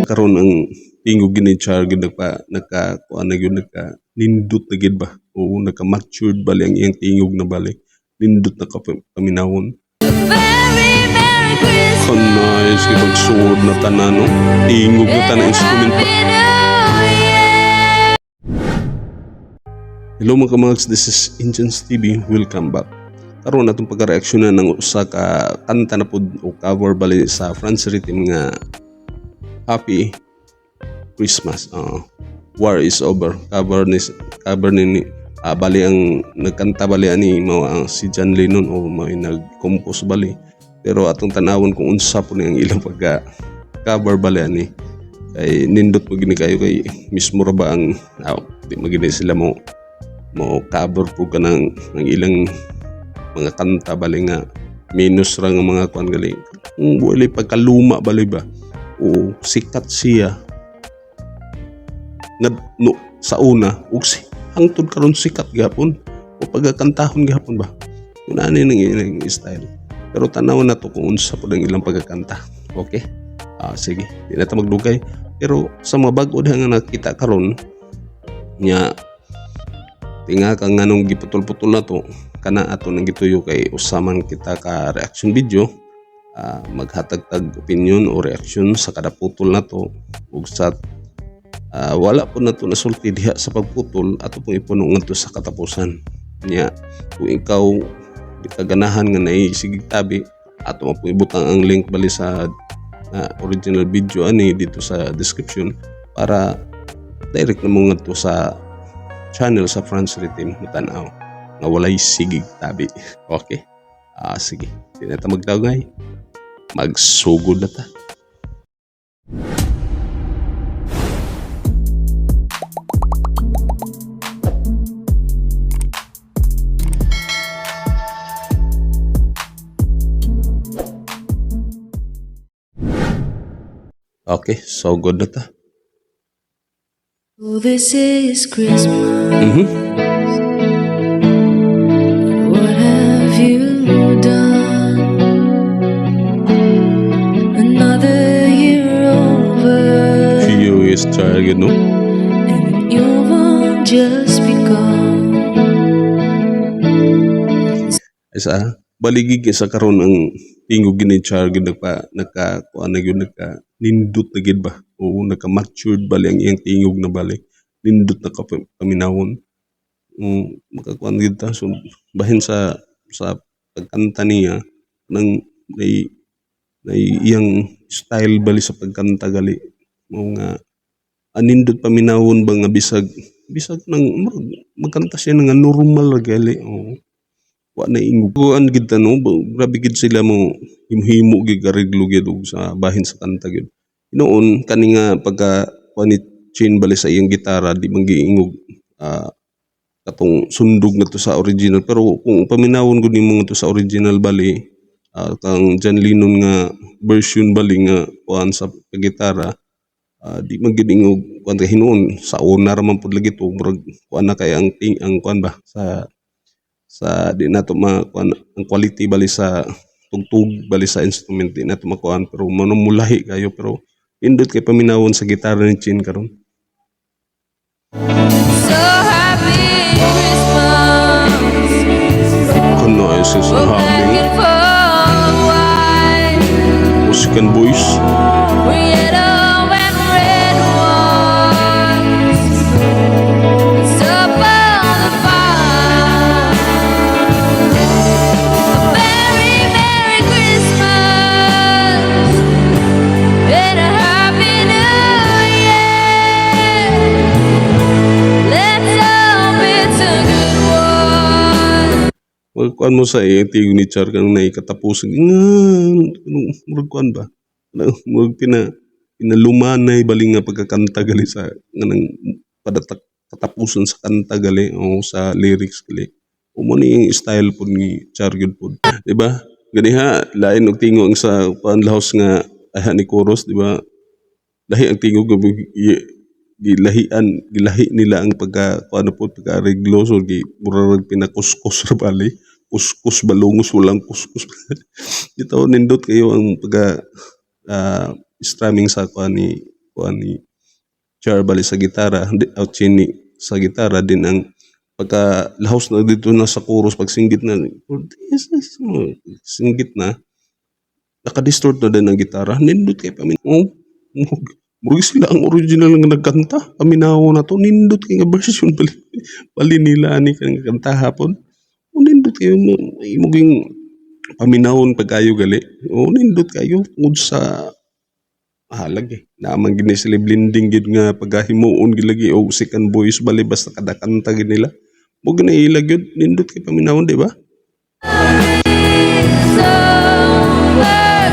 Karon ang tingog gini Char gid nagpa nagka kuan na gyud, nagka nindot na gid ba o nagka matured bali ang iyang tingog na bali, nindot na ka paminawon. Merry, Merry Christmas. Oh, nice kay pagsuod na tanan, no, tingog na tanan instrument. Happy New Year. Hello, mga kamags, this is Indians TV. Welcome back. Karon atong pagka-reaksyonan ng usa ka kanta na pud o cover bali sa Franz Rhythm nga Happy Christmas. War is Over. Cover ni bali ang nagkanta bali ani mao ang si John Lennon o mao nag-compose bali. Pero atong tanawon kung unsa po ni ang ilang pagka cover bali ani, kay nindot mo gini kayo, kay mismo ra ba ang di magini sila mo cover po ka ng ilang mga kanta bali nga minus ra nga mga kuan gali kung wala pagkaluma bali ba o sikat siya nga no, sa una ug si hangtod karon sikat gihapon o pagkakantahon gihapon ba. Yun ani nang ilang style, pero tanaw na to kung unsa pud ang ilang pagkakanta. Okay, sige, di na ta magdugay, pero sa mga bag-o diha nga nakita karon nya, tinga ka nganong giputol-putol na to kana, ato nang gituyo kay usaman kita ka reaction video, maghatag tag opinion o reaction sa kada putol na to ug sa wala po na to nasulti diha sa pagputol, ato pong ipuno ngadto sa katapusan. Nya kung ikaw di ka ganahan nga naisig tabi, ato mo pong ibutang ang link bali sa original video ani dito sa description para direct na mo ngadto sa channel sa Franz Rhythm, mutanaw nga walay sigig tabi. Okay? Sige. Di na ta magdagay. Magsugod na ta. Okay, sugod na ta. Oh, this is Christmas. What have you done? Another year over, Furious Target, no? and the new one just begun. Isa, baligig sa karon ang tingog gini Char gid nagpa nagka kuan na gyud, nagka nindot na gid ba o nagka matured bali ang iyang tingog na bali, nindot na ka paminawon, makakuan gid ta. So bahin sa pagkanta niya nang nay iyang style bali sa pagkanta gali mao nga anindot paminawon ba nga bisag bisag nang magkanta siya nga normal ra gali o wa na ingog kuan gid ta, no. Grabe gid sila mo himo gid areglo gid og sa bahin sa kanta gid. Noon kani nga pagka kuan ni Chin bali sa iyang gitara, di man giingog katong sundog na to sa original, pero kung paminawon gud nimo to sa original bali, kang John Lennon nga version bali nga kuan sa gitara, di man gid ingog kuan kay hinuon sa una ra man pud lagi to, murag kuan na kay ang ting ang kuan ba sa di nato makuan ang quality bali sa tugtog bali sa instrument, di nato makuan, pero manumulahi kayo, pero pindot kay paminawon sa gitara ni Chin karon. So happy Christmas. Kuno ay sa We're happy back in full white. Musican boys. Yellow and red ones. Up on the fire. A merry, merry Christmas and a happy New Year. Let's hope it's a good one. Magkuan mo sa iyang tingog ni Char kanang naikatapusan nga murag kuan ba, murag pinalumanay bali nga pagkakanta gali sa nganang padatak katapusan sa kanta gali o sa lyrics gali o mo ni yung style pud ni Char gyud pud, di ba? Ganiha lain og tingog ang sa kuan lahos nga ayha ni chorus, di ba? Lahi ang tingog, gilahian gilahi nila ang pagka kuan pud pagka reglo, so gi murag pinakuskus ra bali, kuskus balungos, walang kuskus. Ito nindot kayo ang pagka strumming sa kuan ni kuan ni Char bali sa gitara di, oh, Chini sa gitara din ang pagka lahos na dito na sa chorus, pag singgit na, "For this is," singgit na, naka-distort na din ang gitara. Nindot kay pamin, oh, murag sila ang original nga nagkanta. Paminaw na to, nindot kay nga version bali, bali nila ani kang kanta hapon. Oh, nindot kayo mo imo ging paminawon pagkayo gali. Oh, nindot kayo tungod sa halag eh. Naman gini sila blending gid nga pagkahimuon gid lagi og second voice bali, basta kada kanta gid nila. Mo gani ila gyud, nindot kay paminawon, di ba? It's over now.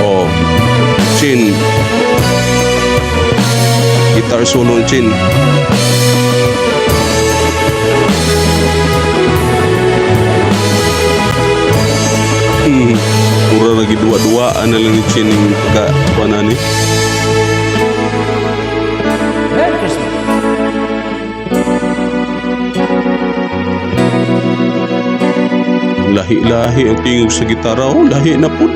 Oh, Chin. Guitar solo ni Chin. Mura lagi dua-duaan na lang ni Chin yung pagka kuan ni. Merry Christmas. Lahi-lahi ang tingog sa gitara. Oh, lahi na po.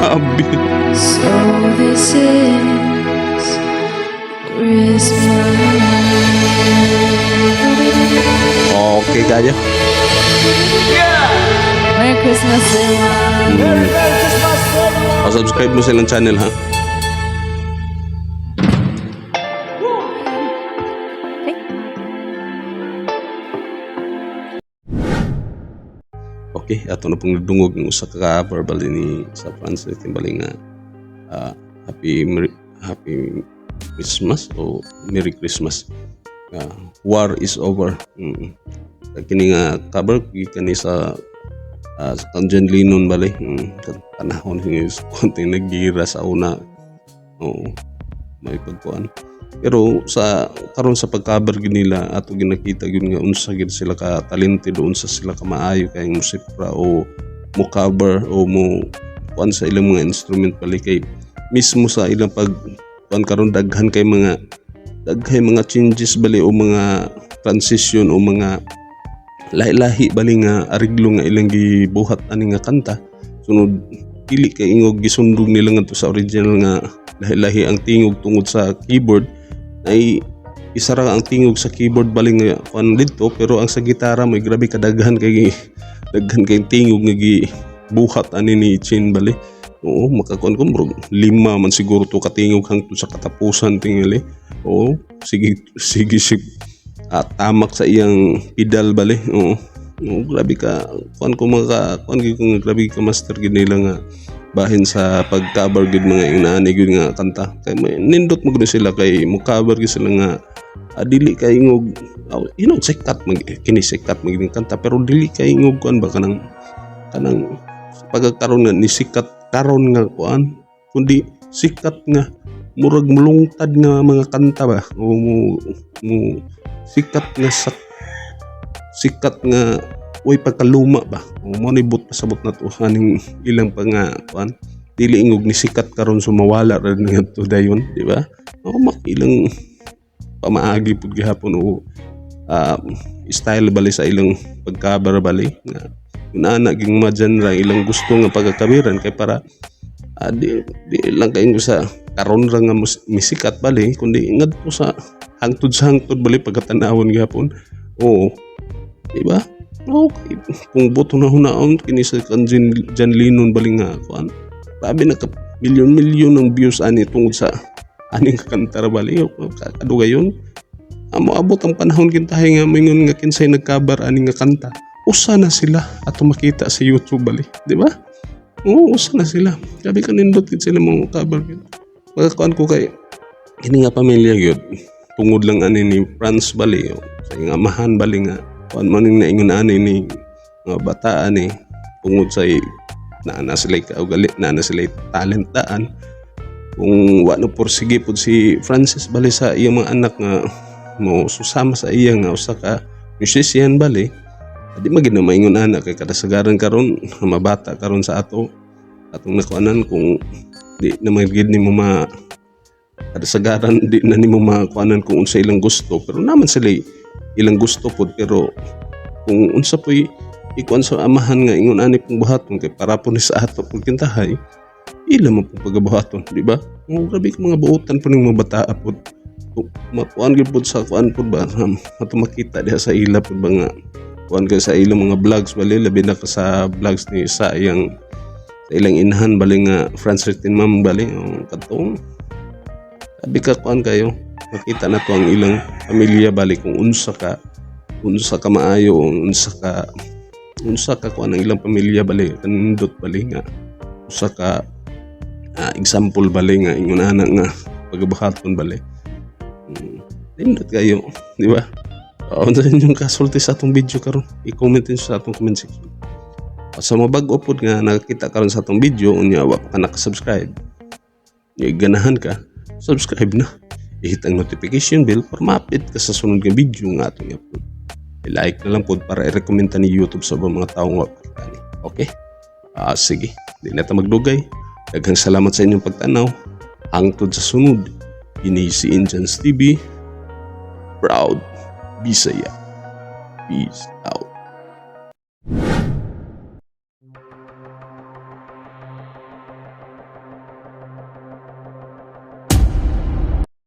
Abi. So this is Christmas. Okay kaya. Merry Christmas, everyone. Merry Merry Christmas, everyone. Pa-subscribe mo sa ilang channel, ha. Okay, ato na pong nadungog ng usa ka cover bali ni sa Francis Timbali nga Happy Christmas o Merry Christmas. War is over. Kini nga cover gikan ni sa sa John Lennon bali. Panahon ni konti naggira sa una. Oo. May pagkuan. Pero sa karon sa pag-cover gid nila, ato ginakita gyud nga unsa gid sila ka talented, unsa sila ka maayo kay musipra o mo cover o mo kuan sa ilang mga instrument bali, kay mismo sa ilang pag kuan karon, daghan mga changes bali o mga transition o mga lahi-lahi bali nga ariglo nga ilang gibuhat ani nga kanta. Sunod dili kay ingog gisundog nila ngadto sa original nga lahi-lahi ang tingog tungod sa keyboard ay isa ra ang tingog sa keyboard bali nga kuan didto, pero ang sa gitara may grabe kadaghan kay daghan kay tingog nga gibuhat ani ni Chin bali. Oo, makakuan ko murag lima man siguro to katingog hangtod sa katapusan tingali. Oo, sige sige sig tamak sa iyang pedal bali. Oo. Oo, grabe ka kuan ko mga kuan gyud ko nga grabe ka master gid nila nga bahin sa pag-cover gid mga inaani gid nga kanta. Kay may nindot mo gud sila kay mo cover gid sila nga dili kay ingog sikat mag kini, sikat mag kanta, pero dili kay ingog kuan ba, kanang kanang pagkakaroon nga ni sikat karon nga kuan, kundi sikat nga murag mulungtad nga mga kanta ba o mo sikat nga sa sikat nga way pagkaluma ba o mo ni but pasabot na to aning ilang pa nga kuan, dili ingog ni sikat karon so mawala ra ngadto dayon, di ba? O ilang pamaagi pud gihapon o style bali sa ilang pagkabar bali nga ana ging mga genre ilang gusto nga pagkakabiran kay para di lang kay sa karon ra nga misikat bali, kundi ngadto sa hangtod bali pagkatanawon gihapon. Oo, di ba? Okay, kung boto na hunaon kini sa kan John Lennon bali nga kuan, grabe na ka milyon-milyon ng views ani tungod sa aning kanta ra bali. Kadugayon amo abot ang panahon kintahay nga mingon nga kinsay nagkabar ani nga kanta, usa na sila ato makita sa YouTube bali, di ba? Oo, usa na sila. Grabe ka nindot gid sila mo cover gid. Makakuan ko kay kini nga pamilya gyud tungod lang ani ni Franz bali o, sa iyang amahan bali nga kuan man ning naingon ani ni mga bataan ni tungod sa naa na sila kaugali, naa na sila talent daan. Kung wa no porsige pud si Francis bali sa iyang mga anak nga mo susama sa iya nga usa ka musician bali, di magid na maingon ana kay kadasagaran karon mabata karon sa ato atong nakuanan, kung di na magid nimo ma kadasagaran di na nimo makuanan kung unsa ilang gusto, pero naman sila ilang gusto pod, pero kung unsa po'y Ikuan sa amahan nga ingon ani pong buhaton kay para po ni sa ato pong kintahay ila man pong pagabuhaton, di ba? Oh, grabe ka mga buotan po ng mga bataa po. Makuan gyud pod sa kuan pod ba, ato makita diha sa ila pod ba nga kuan kay sa ilang mga vlogs bali, labi na ka sa vlogs ni sa iyang sa ilang inahan bali nga Franz Teen Ma'am bali. Oh, katong sabi ka kuan kayo, makita na to ang ilang pamilya bali kung unsa ka maayo, unsa ka kuan ang ilang pamilya bali, kanindot bali nga usa ka example bali nga ingon ana nga pagabuhaton bali. Nindot kayo, di ba? Unsa inyong kasulti sa atong video karon? I-comment din sa atong comment section. Sa mga bag-o pod nga nakakita karon sa atong video unya wa pa ka naka-subscribe, nya ganahan ka, subscribe na. I-hit ang notification bell para ma-update ka sa sunod nga video nga atong i-upload. I-like na lang pod para i-recommend ta ni YouTube sa ubang mga taong wa pa kita ni. Okay? Ah, sige, di na ta magdugay. Daghang salamat sa inyong pagtanaw. Hangtod sa sunod. Ini si Injans TV. Proud Bisaya. Peace out.